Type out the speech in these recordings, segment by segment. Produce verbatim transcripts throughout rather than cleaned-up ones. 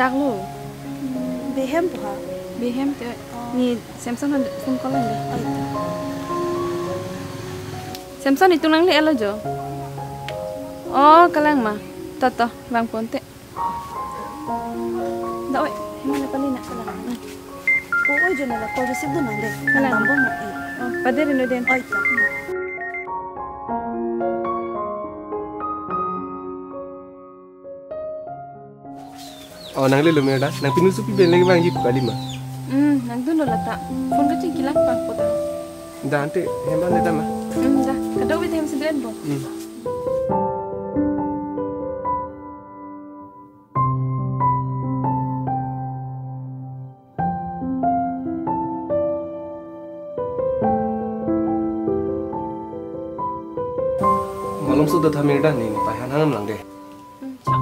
Taklo. Hmm, behem po ha? Behem te. Oh. Ne Samson han phone call lang de. Ai ta. Samson, itum nangle-etlo jo. Oh, kalang ma. To to, vangpon te. Da oi, mana pali na kalang. Oh, oi jo na la call receive dun nang de. Kalang. Nang bom mo. Oh, pade ri no den. Ai ta. Oh, nanglelo Mirdan, nang Pinu Supi pen lake vangji pu kali ma? Hmm, nangdunlo lata. Phone kachingki lang pang po ta. Da ante hem an da ma? Hmm, da. Kadokave hem si den po. Hmm. Malom so do tha Mirdan, ne nepei aphan hang nang lang de. Hmm, chok.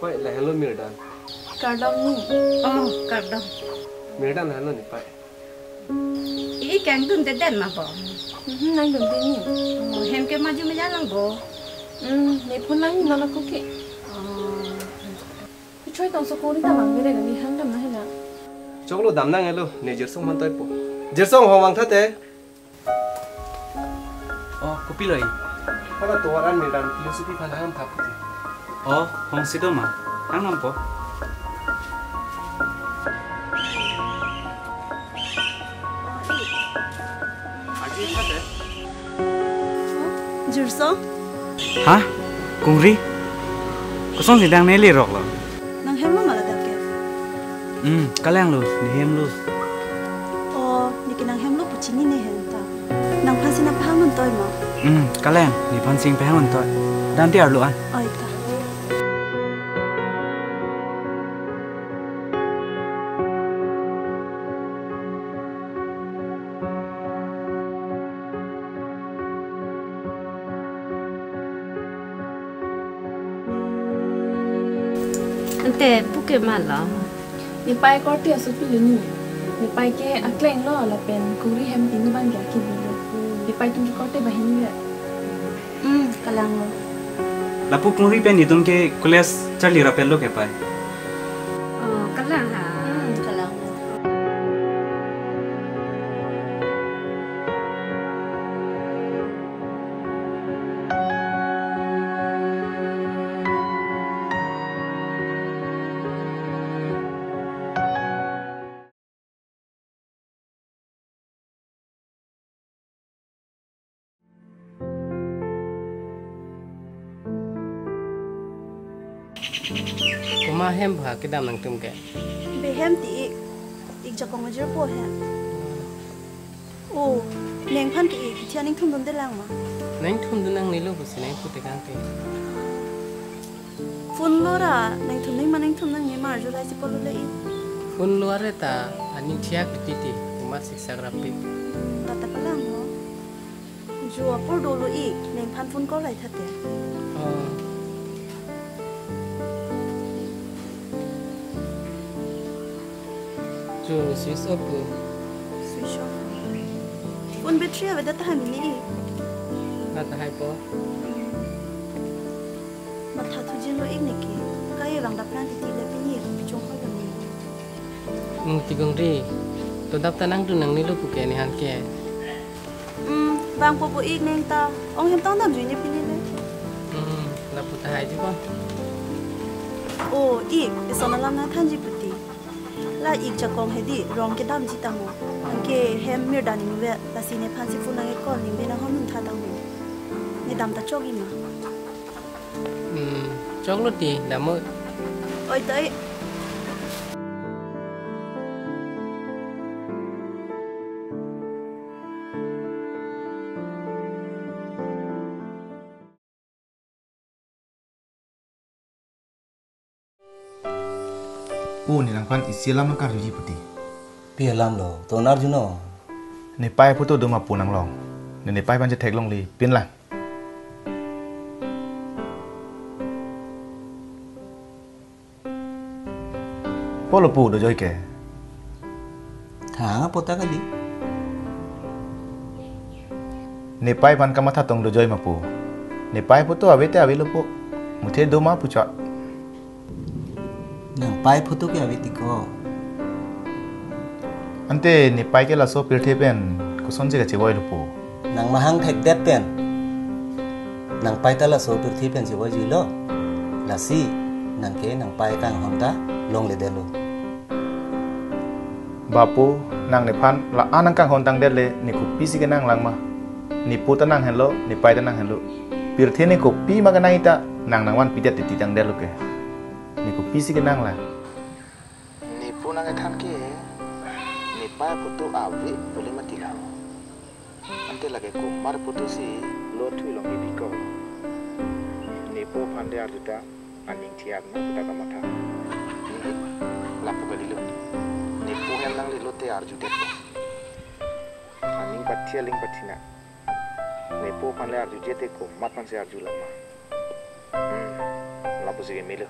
Pei, lahenlo Mirdan. Kardom ni. Oh, kardom. Mirdan, lahenlo nepei. I kangdun te den ma po? Mhm, nangdun te ni. Oh, hem ke maju meja lang po? Hmm, ne phone lang ni non ako ke. Oh. Choi tong so kori ta mang bere ni hang dam na hela. Choklo, dam nang-etlo, ne Jirsong man toi po. Jirsong, hong vang tha te. Oh, kopilo i? Hala tovar an Mirdan Pinu Supi aphan hang tha puti. Oh, hong si do ma. Hang nam po. Aji tha te. Jirsong? Ha? Kungri? Kosonsi dang neli roklo? Nang hemlo ma ladak ke? Hmm, kalanglo, ne hemlo. Oh, ne ke nang hemlo pu chini ne hem ta. Nangphan si nangpahang un toi ma? Hmm, kalang, nephan si pahang un toi. Dante arlo an. Oi ta. Ante pu ke malo? Nepei korte asopi lo ni. Nepei ke akleng lo lapen Kungri hem tini abang ke akibi lo. Nepei atum ke korte banghini re. Hmm, kalanglo. Lapu Kungri pen itum ke college charli rapet lo ke pei? Oh, kalang ha. Hmm, kalang. Komat hem ba kedam nangtum ke? Behem ti ik, ik jakong ajir po hem. Oh, nangphan ke ik, ithi aning thum dun de lang ma? Nang thum dun nangnelo pusi nang pu tekang ke. Phone lo ra, nang thum nang ma nang thum nang ni mar jo lai si polo le i. Phone lo are ta, ani thiak titi, uma siksak rapik. Tata palang mo. Jo apor dolo i, nangphan phone call lai tha te. Oh. Jo switch off po. Switch off. Phone battery ave ta tahai mini i. Na tahai po. Matha thujin lo ik ne ke. Kai vang dap nang titi le pini ke pichong hoi lo ne. Hmm, ti Kungri. To dap ta nangdun nangnelo pu ke ne han ke. Hmm, vangpo po ik nang ta. Ong hem tong dam jui ne pini le. Hmm, lapu tahai ji po. Oh, ik, eson alam nangthanji puti. La ik jakong hedi, rong kedamji tangmo. Anke hem Mirdan inutvet, lasi nephan si phone nang call ning bena hon nun tha tangmo. Ne dam ta chokji ma? Hmm, choklo ti, dam o. Oi, toi. O, ne nangphan isi alam nangkarjuji puti. Pi alam lo, to nangkarjunon. Nepei photo do ma pu nanglong. Ne nepei aphan chetheklongle, pin lang. Polo pu dojoi ke. Thang apo ta kali. Nepei aphan kamatha tong dojoi ma pu. Nepei photo ave te avelo pu. Muthe do ma pu chot. Nangpei photo ke ave ti ko. Ante nepei ke laso pirthe pen kosonsi kachevoi lo pu. Nang mahang thekdet pen nangpei ta laso pirthe pen chevoi juilo. Lasi nang ke nangpei kanghon ta longledetlo. Bapu, nang nephan la-an nangkanghon tangdet le, ne kopisi kenang lang ma. Ne pu ta nang henlo, nepei ta nang henlo. Pirthe ne kopi ma kenang ita, nang nangvanpidet titi tangdetlo ke. Ne kopisi kenang lang. Ne pu nang ethan ke, nepei photo ave pule mati lang. Ante lake komat photo si lo thui long bibi ko. Ne pu aphan de arju ta, aning thiak na pu ta kamatha. Ne lapu kalilo. Ne pu hem nanglelo te arjudet ko. Aning pathi aling pathi na. Ne pu aphan le arjuje te komat aphan si arju lang ma. Hmm, lapusi ke melo.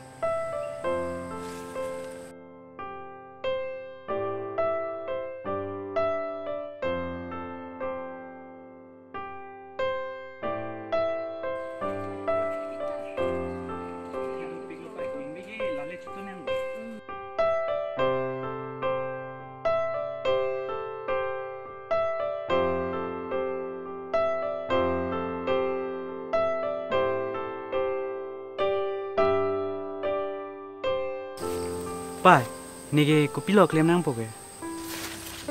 Pei, neke kopilo klem nangpo ke?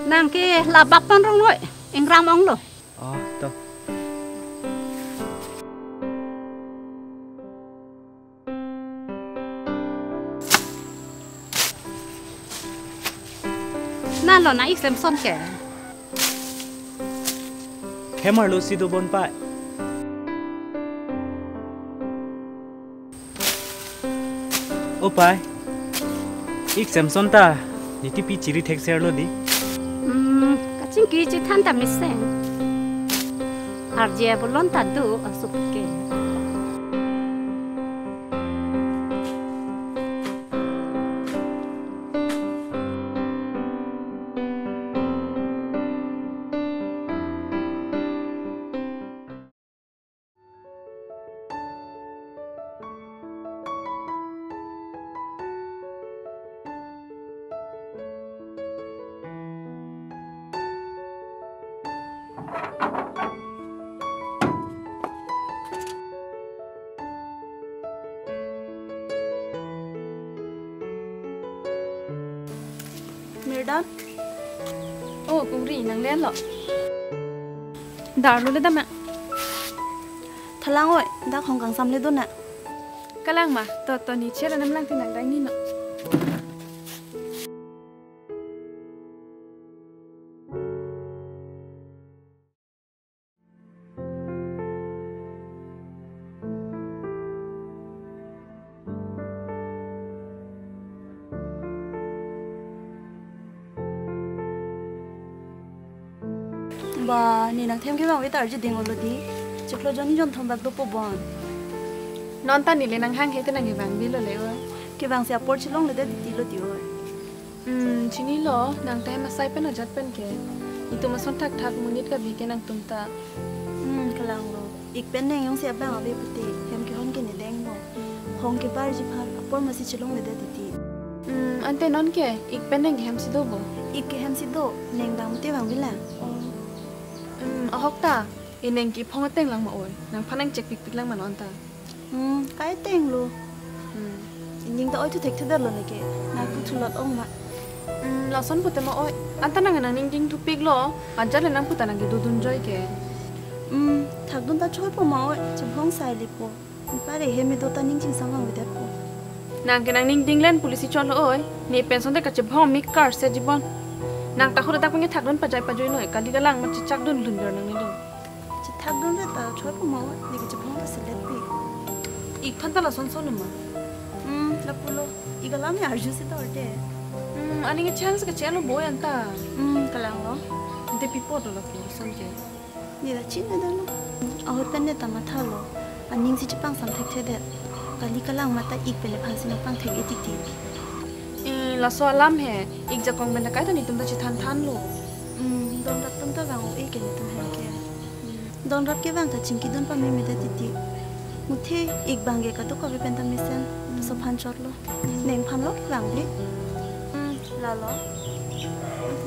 Nang ke labak pon rong noi, ingram onglo. Oh, to. Nalo na ik Samson ke. Hem arlo si dobom pei. O pei. Ik Samson ta, ne tipi chiri thekser lo di. Hmm, kachingki chethan ta mesen. Arje abolon ta do asuk ke. Mirdan? Oh, Kungri, nang le lo. Darlo le dam ma. Thalang oi, dak hong kangsam le do na. Kalang ma, to to ne cher anem lang ti nang dang ni no. Ba, ne nangthem kevang ave ta arju ding olo di. Chiklo jon jonthom bak dopo bon. Non ta neli nanghanghe te nang kevang avelo le oi. Kevangsi apor chelongledet titi lo di oi. Hmm, chinilo, nang ta hem asai pen ajat pen ke. Itum ason thakthak monit kabi ke nangtum ta. Hmm, kalanglo. Ik pen neng jongsi abang ave pute, hem kehon ke ne denglo. Hong kebarji aphan, apor masi chelongledet titi. Hmm, ante non ke, ik pen neng ke hem si do bo? Ik ke hem si do, neng dam te vang bilang. Oh. Hmm, ahok ta, e neng ke iphong ateng lang ma oi. Nangphan nang chek pikpik lang ma non ta. Hmm, kai tenglo. Hmm. Ining ta oi thu thekthedetlo neke. Nang pu thulot ong ma. Hmm, lason pute ma oi. Anta nang nangning ding thupiklo. Ajat le nang pu ta nang kedodun joi ke. Hmm, thakdun ta choipo ma oi. Chebhong sai lipo. Pare hem do ta ning chingsam vang vedetpo. Nang ke nangning ding len police chotlo oi. Ne pension te kachebhong mi kar se jibon. Nang ta khura dak pengi thakdun pajai pajoi noi. Kali kalang ma chechakdun lun ber nangnelo. Chethakdun re ta choipo ma oi, neke chebhong ta selet pi. Ik than ta lason son ma. Hmm, lapulo. Ik alam ya arju si ta orte. Hmm, aning chance kachelo boi anta. Hmm, kalanglo. Ante pi apot lo lapu son ke. Ne ta chinine dolo. Ahut pen ne ta mathalo. Aning si chepangsam thekthedet. Kali kalang ma ta ik pen nephan si nangpangthek-e titi. Eh, Laso alam he, ik jakong pen ta kaita netum ta chethan thanlo. Hmm, donrap atum ta vang-o-e ke netum hem ke. Donrap kevang ta chingkidun pame me ta titi. Muthe ik bang ke kadokave pen ta mesen, laso aphan chotlo. Neng aphan lo kevang di. Hmm, lalo.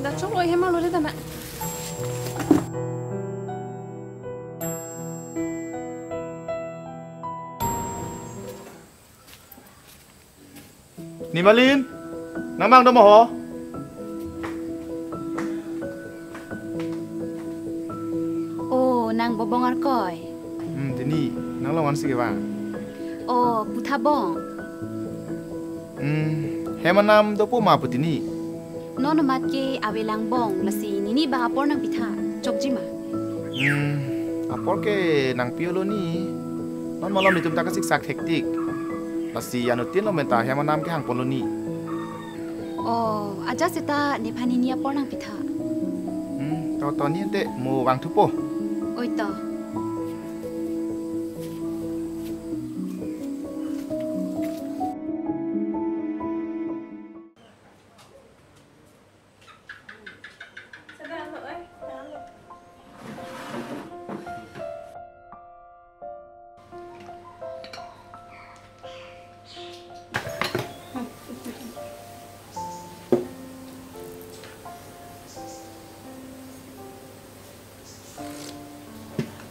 Dak choklo, hem arlo le ta na. Nimalin, nang bang do ma ho? Oh, nang Bobong Arkoi. Hmm, tini, nang longsi kevang? Oh, putha bong. Hmm, hem anam dopo ma pu tini? Non amat ke avelang bong, lasi nini bang apor nangpitha, chokji ma? Hmm, apor ke nangpi-olo ni. Non malom netum ta kasiksak thektik. Lasi anuttin lo menta hem anam kehang ponlo ni. Oh, ajat seta nephan nini apor nangpitha. Hmm, to to ni ante mo vangthupo. Oi to.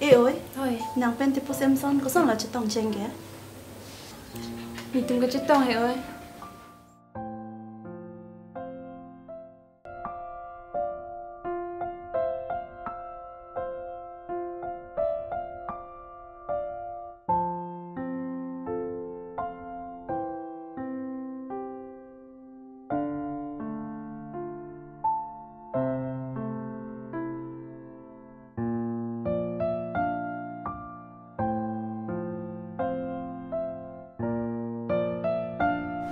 E oi. Hoi. Nang pen Tipu Semson, koson la chetong cheng ke? Netum kachetong he oi.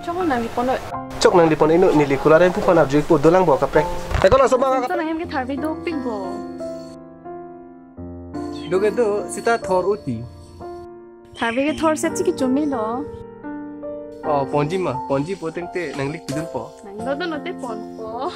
Chok nangli pon oi. Chok nangli pon, inu neli kular em pu phan arju-ikpo, dolang bo kaprek. Eko laso bang. Sa nang hem ke tharve dopik bo. Do ke do, sita thor uti. Tharve ke thor set si kechome lo. Oh, ponji ma, ponji po tengte nangli pidunpo. Nang do do note ponpo.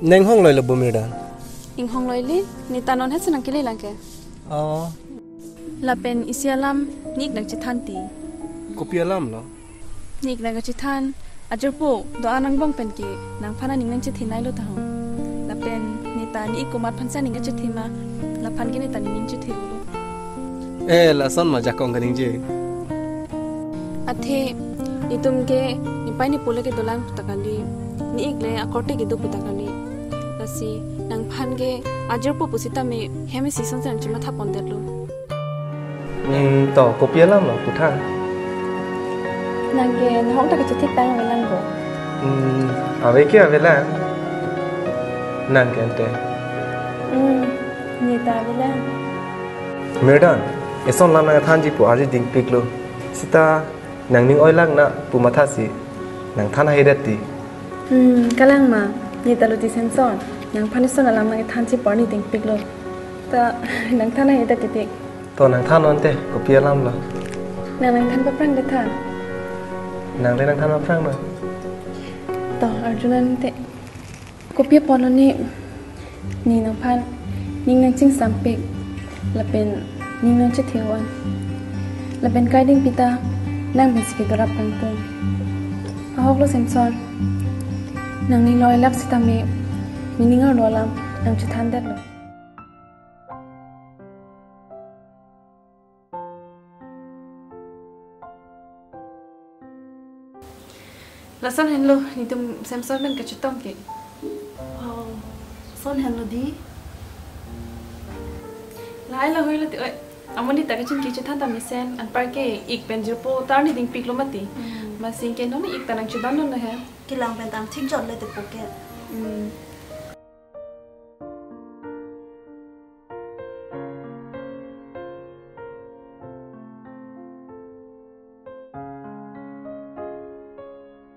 Neng hongloi lo bo Mirdan? Inghongloi le, neta non hesi nangkele lang ke. Oh. Lapen isi alam ne-ik nangchethan ti. Kopi alam lo? Ne-ik nangkachethan, ajirpo do-an angbong pen ke nangphan aning nangchethe nai lo ta ho. Lapen neta ne-ik komat aphan si aning kachethe ma, laphan ke neta nening chethe lo. Eh, lason ma jakong kaningje. Athe, netum ke nepei nepo le kedolang pu ta kali, ne-ik le akorte kedo pu ta kali. Lasi nangphan ke ajirpo pusitame hem isi ason si nangchematha pondetlo. Hmm, to, kopi alam lo, putha. Nang ke nahok ta kachethik tang avelang ko? Hmm, ave ke avelang. Nang ke ante? Hmm, neta avelang. Mirdan, eson lam nangthanji pu arje dingpiklo. Sita nangning oilang na pu mathasi nangthan haidet ti. Hmm, kalang ma, neta lo ti Semson, nangphan eson alam nangthanji pu arni dingpiklo. Ta nangthan haidet ti tik. To nangthan non te, kopi alam lo? Nang nangthan paphrang det tha. Nang le nangthan paphrang non? To, arju non te. Kopi apotlo ne, ne nangphan ning nangchingsampik, lapen ning nangchethe-o-an. Lapen kai dingpi ta nang pensi kedorap kangtung. Ahok lo Semson, nangning lo-i lak sitame, nening arlo alam nangchethan detlo. Lason henlo, netum Semson pen kachetong ke. Oh, lason henlo di. Lahai lahui lo ti, oi. Amonit ta kachingki chethan ta mesen, anpar ke ik pen jirpo ta arni dingpiklo mati. Hmm. Amatsi ke non ik ta nangchedon non he. Kelang pen ta thik jot le te po ke. Hmm.